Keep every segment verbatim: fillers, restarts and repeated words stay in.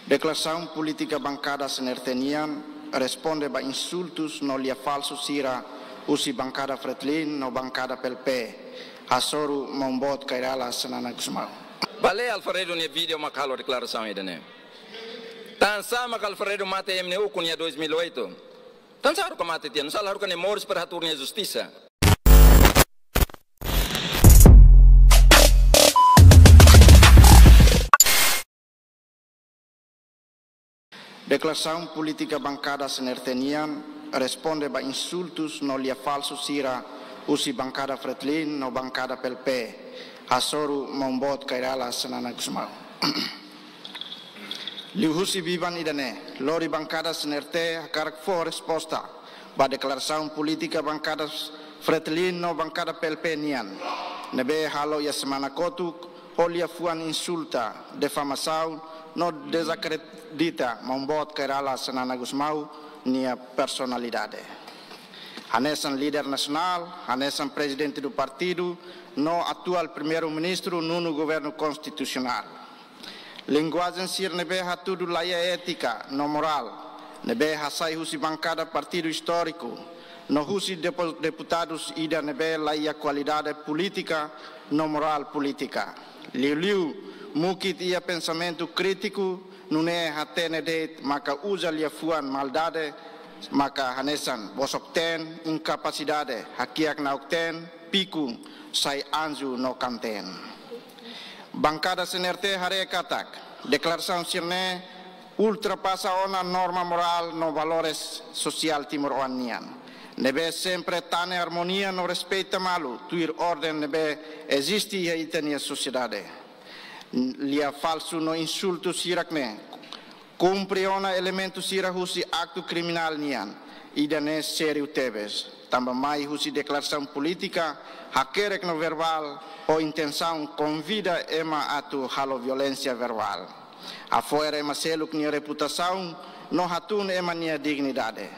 Deklarasaun polítika bankada CNRT nian responde ba insultus no lia falsu sira husi bankada Fretilin no bankada PLP hasoru Maun Boot Kay Rala Xanana Gusmão. Bele Alfredo nia vídeo mak halo deklarasaun ida-ne'e. Tansá mak Alfredo mate ema nia ukun iha dois mil e oito? Tansá haruka mate tiha, nu'usá la haruka nia moris para hatuur nia justisa? Deklarasaun polítika bankada CNRT nian responde ba insultus no lia falsu sira husi bankada Fretilin no bankada PLP hasoru Maun Boot Kay Rala Xanana Gusmão. Liuhusi biban ida-ne'e, lori bankada CNRT hakarak fó resposta ba deklarasaun polítika bankada Fretilin no bankada PLP nian ne'ebé halo iha semana kotuk ho liafuan insulta, difamasaun no dezakredita Maun Boot Kay Rala Xanana Gusmão nia personalidade hanesan líder nasionál, hanesan prezidente do partidu no atuál primeiru-ministru nonu governu konstitusionál. Linguajen sira ne'ebé hatudu la iha étika no morál, ne'ebé hasai husi bankada partidu istóriku no husi depo-, deputadus ida ne'ebé la iha kualidade polítika no morál polítika. Liuliu, mukit iha pensamentu krítiku, nune'e hatene de'it maka uza liafuan maldade maka hanesan bosok-teen, inkapasidade, hakiak na'ok-teen, pikun, sai anju no kan-teen. Bankada CNRT haree katak deklarasaun sira-ne'e ultrapasa ona norma morál no valores sosiál timoroan nian, ne'ebé sempre tane armonia no respeita malu tuir orden ne'ebé eziste iha ita-nia sosiedade. Lia falsu no insultu sira-ne'e kumpre ona elementu sira husi aktu kriminál nian, ida-ne'e sériu tebes, tanba mai husi deklarasaun polítika hakerek no verbál ho intensaun konvida ema atu halo violénsia verbál, hafo'er ema seluk nia reputasaun no hatún ema nia dignidade.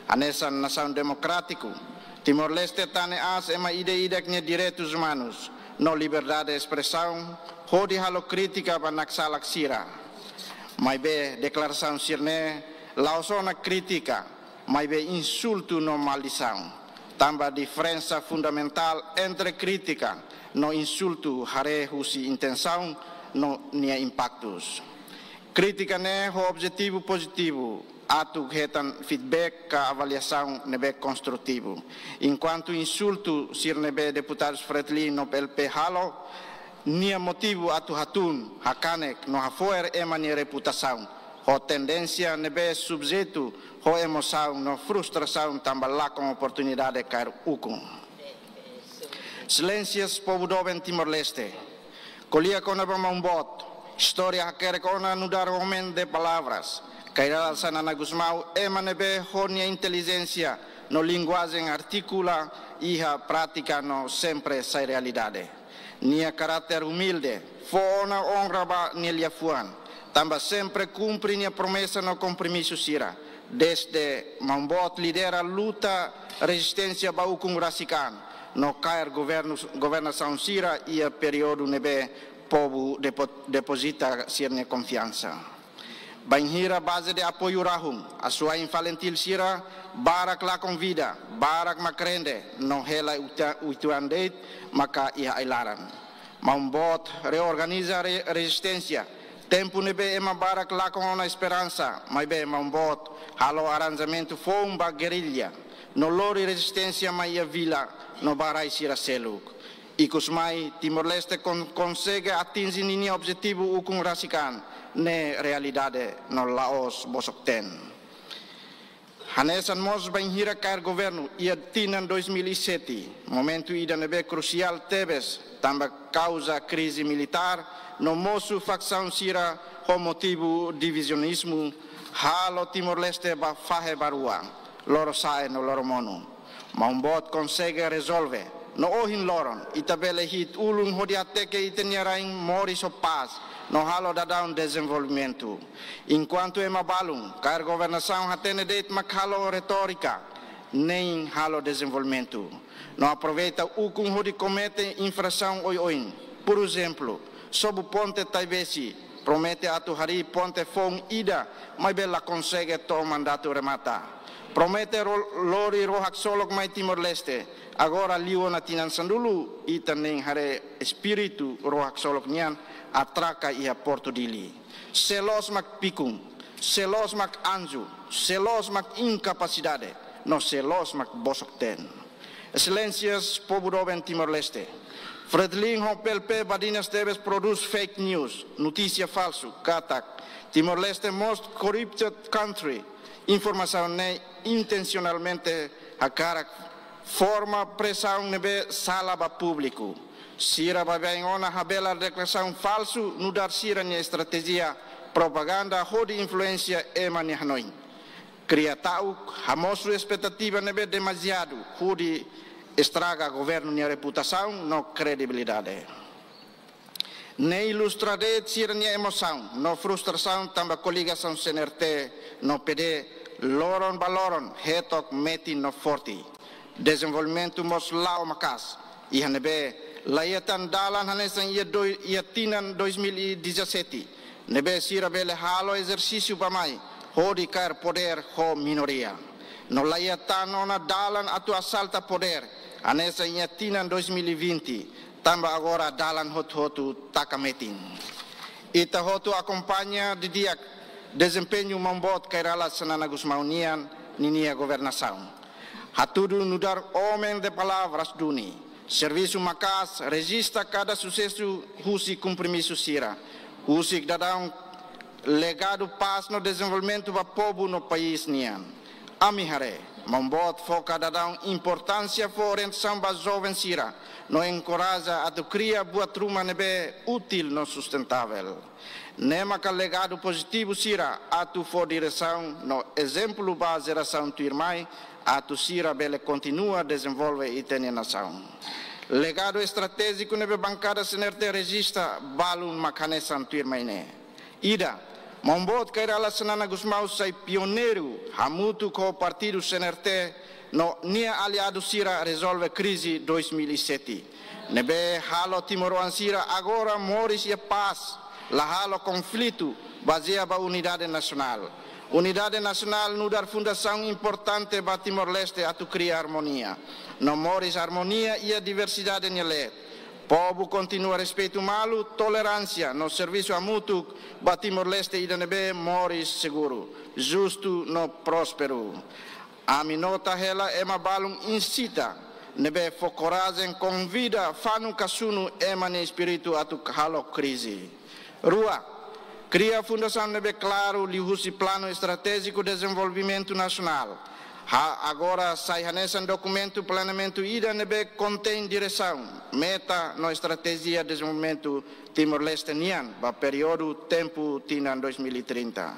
Hanesan nasaun demokrátiku, Timor-Leste tane aas ema ida-idak nia direitus umanus no liberdade espresaun hodi halo krítika ba naksalak sira. Maibé deklarasaun sira-ne'e la'ós ona krítika, maibé insultu no maldisaun. Tanba diferensa fundamentál entre krítika no insultu haree husi intensaun no nia impaktus. Krítika ne'e ho objetivu pozitivu, atu hetan feedback ka avaliasaun ne'ebé konstrutivu. Enkuantu insultu sira ne'ebé deputadus Fretilin no PLP halo, nia motivu atu hatún, hakanek no hafo'er ema nia reputasaun, ho tendénsia ne'ebé subjeitu ho emosaun no frustrasaun tanba lakon oportunidade kaer ukun. Exelénsias, povu doben Timor-Leste, ko'alia kona-ba Maun Boot, istória hakerek ona nu'udar homem de palavras. Kay Rala Xanana Gusmão ema ne'ebé ho nia intelijénsia no linguajen artikula iha prátika no sempre sai realidade. Nia karáter umilde fó ona onra ba nia liafuan, tanba sempre kumpre nia promesa no kompromisu sira, dezde Maun Boot lidera luta rezisténsia ba ukun rasik an no kaer governu, governasaun sira iha períodu ne'ebé povu depo-, depozita sira-nia konfiansa. Bainhira baze de apoiu rahun, asuwa'in FALINTIL sira barak lakon vida, barak mak rende, no hela uita-, uitoan de'it maka iha ai-laran. Maun Boot reorganiza re-, rezisténsia, tempu ne'ebé ema barak lakon ona esperansa, maibé Maun Boot halo aranjamentu foun ba gerrilla, no lori rezisténsia mai iha vila no ba rai sira seluk. Ikusmai, Timor-Leste kon-, konsege atinje ninia objetivu ukun rasik an, ne'e realidade no la'ós bosok-teen. Hanesan mós bainhira kaer governu iha tinan dois mil e sete, momentu ida ne'ebé krusiál tebes, tanba kauza krize militár, no mosu faksaun sira ho motivu divizionizmu, halo Timor-Leste ba fahe ba rua, lorosa'e no loromonu. Maun Boot konsege rezolve, no ohin loron, ita bele hi'it ulun hodi hateke ita-nia rain moris ho pás, no halo daudaun dezenvolvimentu. Enkuantu ema balun, kaer governasaun hatene de'it mak halo retórika, nein halo dezenvolvimentu. No aproveita ukun hodi komete infrasaun oioin. Porezemplu, sobu ponte Taibesi, Promete atu harii ponte foun ida, maibé la konsege to'o mandatu remata. Promete ro-, lori ró haksolok mai Timor-Leste. Agora liu ona tinan sanulu, ita nein haree espíritu ró haksolok nian atraka iha Portu Dili. Se loos mak pikun, se loos mak anju, se loos mak inkapasidade, no se loos mak bosok-teen. Exelénsias, povu doben Timor-Leste. Fretilin ho PLP badinas tebes prodús fake news, notísia falsu, katak Timor-Leste most corrupted country. Informasaun ne'e intensionalmente hakarak forma presaun ne'ebé sala ba públiku. Sira baibain ona habelar deklarasaun falsu nu'udar sira-nia estratéjia propaganda hodi influénsia ema nia hanoin. Kria ta'uk, hamosu espetativa ne'ebé demaziadu, hodi estraga governu nia reputasaun no kredibilidade. Ne'e ilustra de'it sira-nia emosaun no frustrasaun tanba koligasaun CNRT no PD loron ba loron hetok metin no forte. Dezenvolvimentu mós la'o maka'as, iha ne'ebé la iha tan dalan hanesan iha doi-, iha tinan dois mil e dezassete, ne'ebé sira bele halo ezersísiu bá-mai hodi kaer podér ho minoria. No la iha tan ona dalan atu asalta podér hanesan iha tinan dois mil e vinte, tanba agora dalan hotu-hotu taka metin. Ita hotu akompaña didi'ak dezempeñu Maun Boot Kay Rala Xanana Gusmão nian ninia governasaun. Hatudu nu'udar homem de palavras duni. Servisu maka'as, rejista kada susesu husi kompromisu sira. Husik daudaun legadu pás no dezenvolvimentu ba povu no país nian. Ami haree, Maun Boot foka daudaun importánsia fó orientasaun ba joven sira, no enkoraja atu kria buat ruma ne'ebé útil no sustentável. Ne'e maka legadu pozitivu sira atu fó diresaun no ezemplu ba jerasaun tuirmai, atu sira bele kontinua dezenvolve ita-nia nasaun. Legadu estratéjiku ne'ebé bankada CNRT rejista balun mak hanesan tuirmai ne'e. Ida, Maun Boot Kay Rala Xanana Gusmão sai pioneiru hamutuk ho partidu CNRT no nia aliadu sira rezolve krize dois mil e sete. Ne'ebé halo timoroan sira agora moris iha pás, la halo konflitu, bazeia ba unidade nasionál. Unidade nasionál nu'udar fundasaun importante ba Timor-Leste atu kria armonia. No moris armonia iha diversidade nia leet. Povu kontinua respeitu malu, toleránsia no servisu hamutuk ba Timor-Leste ida ne'ebé moris seguru, justu no prósperu. Ami nota hela ema balun insita, ne'ebé fó korajen, konvida, fanu ka sunu ema nia espíritu atu halo krize. Rua, kria fundasaun ne'ebé klaru liuhusi Planu Estratéjiku Dezenvolvimentu Nasionál. Ha, agora sai hanesan dokumentu planeamentu ida ne'ebé kontein diresaun, meta no estratéjia dezenvolvimentu Timor-Leste nian ba períodu tempu tinan dois mil e trinta.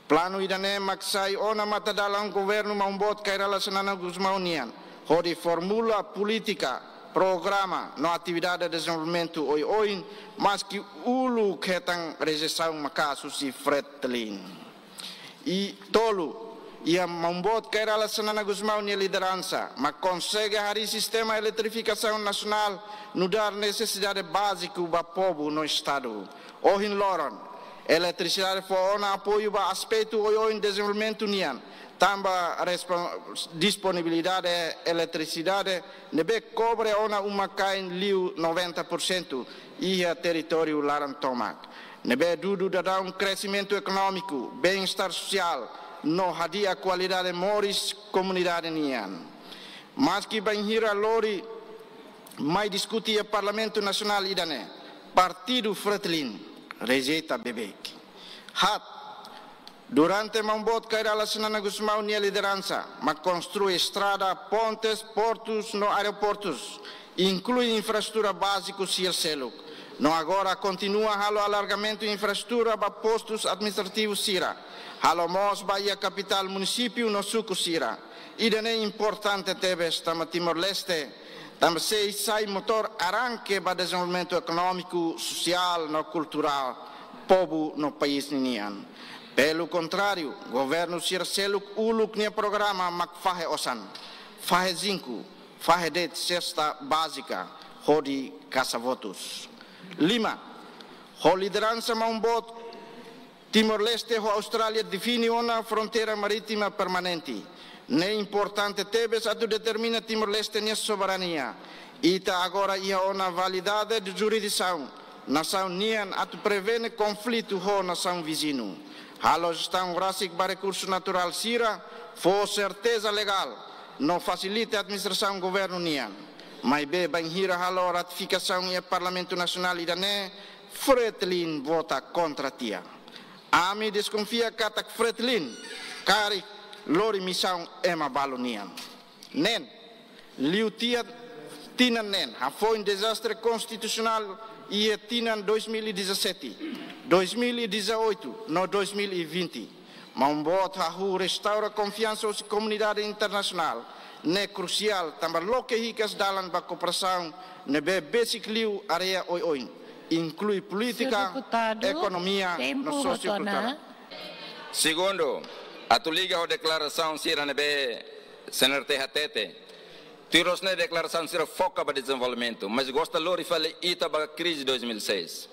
Planu ida-ne'e mak sai ona matadalan governu Maun Boot Kay Rala Xanana Gusmão nian, hodi formula polítika, programa no atividade dezenvolvimentu oioin, maski uluk hetan rejeisaun maka'as husi Fretilin. I tolu, iha Maun Boot Kay Rala Xanana Gusmão nia lideransa, mak konsege harii sistema eletrifikasaun nasionál nu'udar nesesidade báziku ba povu no Estadu. Ohin loron, eletrisidade fó ona apoiu ba aspetu oioin dezenvolvimentu nian, tanba respo-, disponibilidade eletrisidade ne'ebé kobre ona uma-kain liu noventa por cento iha territóriu laran tomak. Ne'ebé dudu daudaun kresimentu ekonómiku, bem-estar sosiál, no hadi'a kualidade moris komunidade nian. Maski bainhira lori mai diskute iha Parlamentu Nasionál ida-ne'e, Partidu Fretilin rejeita beibeik. Haat, durante Maun Boot Kay Rala Xanana Gusmão nia lideransa, mak konstrui estrada, pontes, portus no aeroportus, inklui infraestrutura báziku sira seluk. No agora kontinua halo alargamentu infraestrutura ba postus administrativu sira. Halo mós ba iha kapitál munisípiu no suku sira. Ida-ne'e importante tebes tanba Timor-Leste, tanba sei sai motór arranke ba dezenvolvimentu ekonómiku, sosiál no kulturál povu no país ninian. Pelo contrário, governu sira seluk uluk nia programa mak fahe osan, fahe zinku, fahe de'it sesta bázika hodi kasa votus. Lima, Ho lideransa maun-boot, Timor-Leste ho Austrália define ona fronteira marítima permanente. Ne'e importante tebes atu determina Timor-Leste nia soberania. Ita agora iha ona validade de jurisdição nasaun nian atu prevene konflitu ho nasaun viziñu. Halo jestaun rasik ba rekursu naturál sira, fó serteza legál no fasilita administrasaun governu nian. Maibé bainhira halo ratifikasaun iha Parlamentu Nasionál ida-ne'e, Fretilin vota kontra tiha. Ami deskonfia katak Fretilin karik lori misaun ema balu nian. Neen, liu tiha tinan neen, hafoin dezastre konstitusionál iha tinan dois mil e dezassete, dois mil e dezoito no dois mil e vinte. Maun-boot hahú restaura konfiansa husi komunidade internasionál, ne'e krusiál tanba loke hikas dalan ba kooperasaun ne'ebé besik liu área oioin, inklui polítika, Senhor deputado, ekonomia tempo no sosiokulturál. Segundu, atu liga ho deklarasaun sira ne'ebé C N R T hatete. Tuir rosne deklarasaun sira foka ba dezenvolvimentu, mas gosta lori fali ita ba krize dois mil e seis.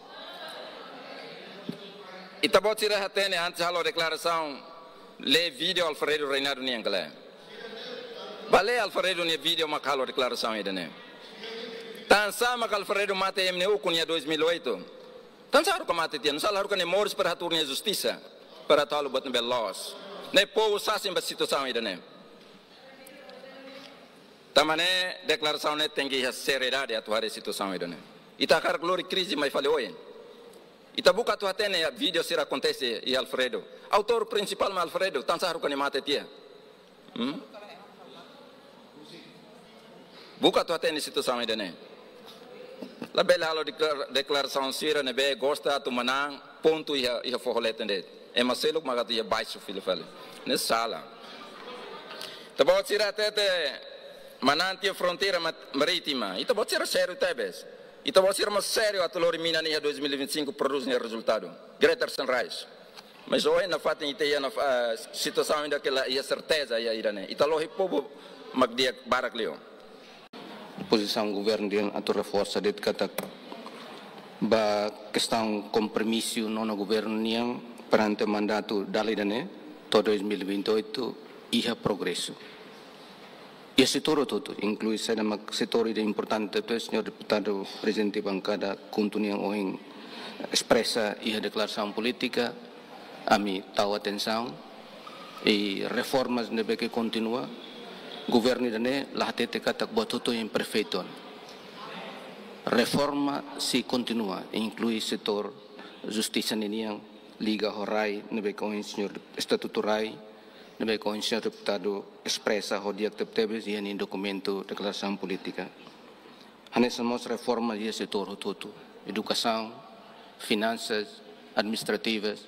Ita-boot sira hatene antes halo deklarasaun, lee vídeo Alfredo Reinado nian ka lae. Bá lee Alfredo nia vídeo mak halo deklarasaun ida-ne'e. Tansá mak Alfredo mate ema nia ukun iha dois mil e oito? Tansá haruka mate tiha, nusá la haruka nia moris para hatuur nia justisa, para atu halo buat ne'ebé loos. Ne'e povu sasin ba situasaun ida-ne'e. Tanba ne'e deklarasaun ne'e tenke iha seriedade atu haree situasaun ida-ne'e. Ita hakarak lori krize mai fali oin. Ita buka atu hatene vídeo sira akontese iha Alfredo. Autór prinsipál mak Alfredo, tansá haruka nia mate tiha? Hmm? Buka atu hatene situasaun ida-ne'e. Labele halo deklar-, deklarasaun sira ne'ebé gosta atu manán pontu iha, iha foho leten de'it. Ema seluk mak atu iha baixu fila fali. Ne'e sala. Ita-boot sira hatete manán tiha fronteira mat-, marítima. Ita-boot sira sériu tebes. Ita-boot sira mós sériu atu lori mina ne'e iha dois mil e vinte e cinco prodús nia rezultadu. Greater Sunrise. Mas ohin nafatin ita iha ona, ah, situasaun ida ke la iha serteza iha ida-ne'e. Ita lohi povu mak di'ak barak liu. Pozisaun governu nian atu reforsa de'it katak ba kestaun kompromisu nonu governu nian perante mandatu dala ida-ne'e to'o dois mil e vinte e oito iha progresu. Iha setór hotu-hotu, inklui saida mak setór ida importante, Señór Deputadu Prezidente Bankada KHUNTO nian ohin espresa iha deklarasaun polítika, ami tau atensaun, i reformas ne'ebé ke kontinua, governu ida-ne'e la hatete katak buat hotu-hotu imperfeitu. Reforma sei kontinua, inklui setór justisa ninian, liga ho rai, ne'ebé ke ohin señór estatutu rai, ne'ebé ke ohin señór deputadu espresa ho di'ak tebetebes iha nia dokumentu deklarasaun polítika. Hanesan mós reforma iha setór hotu-hotu, edukasaun, finansas, administrativas,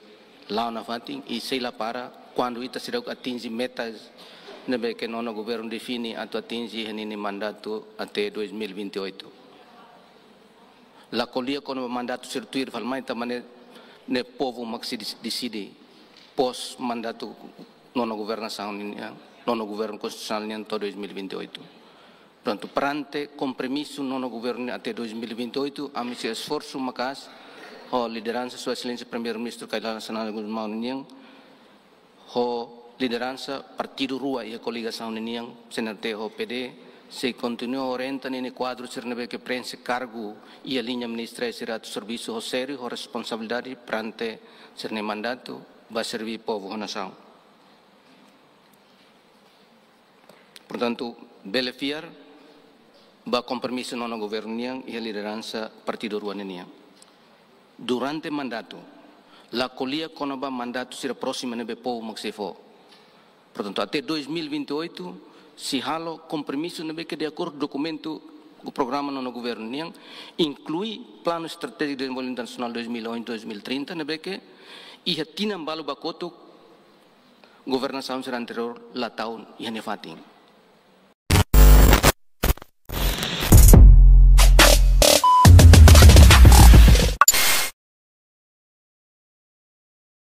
la'o nafatin, i sei la para, kuandu ita seidauk atinje metas ne'ebé ke nonu governu define atu atinje iha ninia mandatu até dois mil e vinte e oito. La ko'alia kona-ba mandatu sira tuir fali mai, tanba ne'e, ne'e povu mak sei dis-, deside pós mandatu nonu governasaun nian, nonu governu konstitusionál nian to'o dois mil e vinte e oito. Portantu, perante kompromisu nonu governu até dois mil e vinte e oito, ami sei esforsu maka'as ho lideransa Sua Exelénsia Primeiru-Ministru Kay Rala Xanana Gusmão nian, ho lideransa partidu rua iha koligasaun ninian, C N R T ho P D, sei kontinua orienta ninia kuadru sira ne'ebé ke prenxe kargu iha liña ministeriál sira atu servisu ho sériu, ho responsabilidade perante sira-nia mandatu ba serví povu ho nasaun. Portantu, bele fiar ba kompromisu nonu governu nian iha lideransa partidu rua ninian. Durante mandatu, la ko'alia kona-ba mandatu sira prósimu ne'ebé povu mak sei fó. Portantu, até dois mil e vinte e oito, sei halo kompromisu ne'ebé ke de akordu dokumentu ho programa nonu governu nian, inklui Planu Estratéjiku Dezenvolvimentu Nasionál dois mil e oito, dois mil e trinta, ne'ebé ke iha tinan balu ba kotuk, governasaun sira anteriór la tau iha nia fatin.